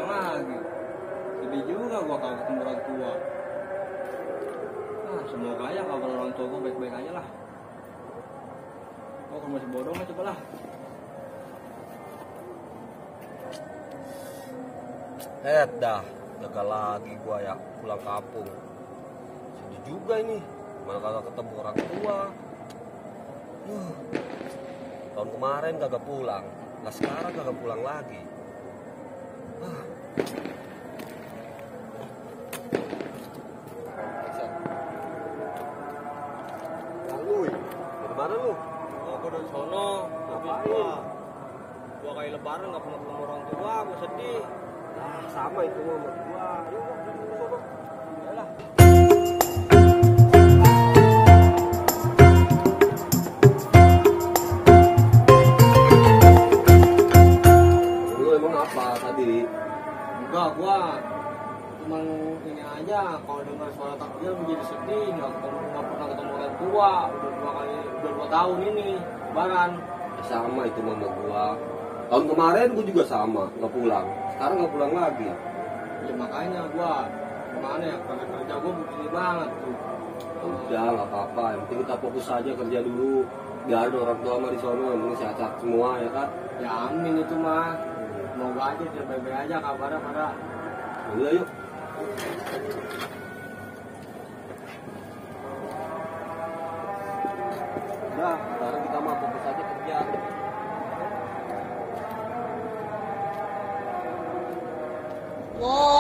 pulang lagi. Sedih juga gua kalau ketemu orang tua. Semoga aja kabar orang tua gua baik-baik aja lah. Gua masih bodong aja coba lah. Dah, lega lagi gua ya pulang kampung. Sedih juga ini, mana kagak ketemu orang tua. Tahun kemarin kagak pulang, nah sekarang kagak pulang lagi. Nawi, dari mana lu? Gua dari sono. Ngapain? Gua kayak Lebaran gak pernah ketemu orang tua, gua sedih. Sama itu sama gua. Yuk, sono. Yalah. Lu emang apa tadi? Enggak, gua cuman ini aja, kalau dengar suara takbir menjadi sedih, nggak pernah ketemu orang tua, udah 2 tahun ini, Lebaran. Sama itu mama gua. Tahun kemarin gua juga sama, nggak pulang. Sekarang nggak pulang lagi. Ya makanya gua gimana ya, karena kerja gua begini banget tuh. Udah nggak apa-apa, yang penting kita fokus aja kerja dulu. Gak ada orang tua mah di sono, yang penting sehat-sehat semua ya kan. Ya amin itu mah. Semoga aja dia baik-baik aja kabarnya pada. Udah yuk. Udah, sekarang kita mah fokus aja kerja. Wow.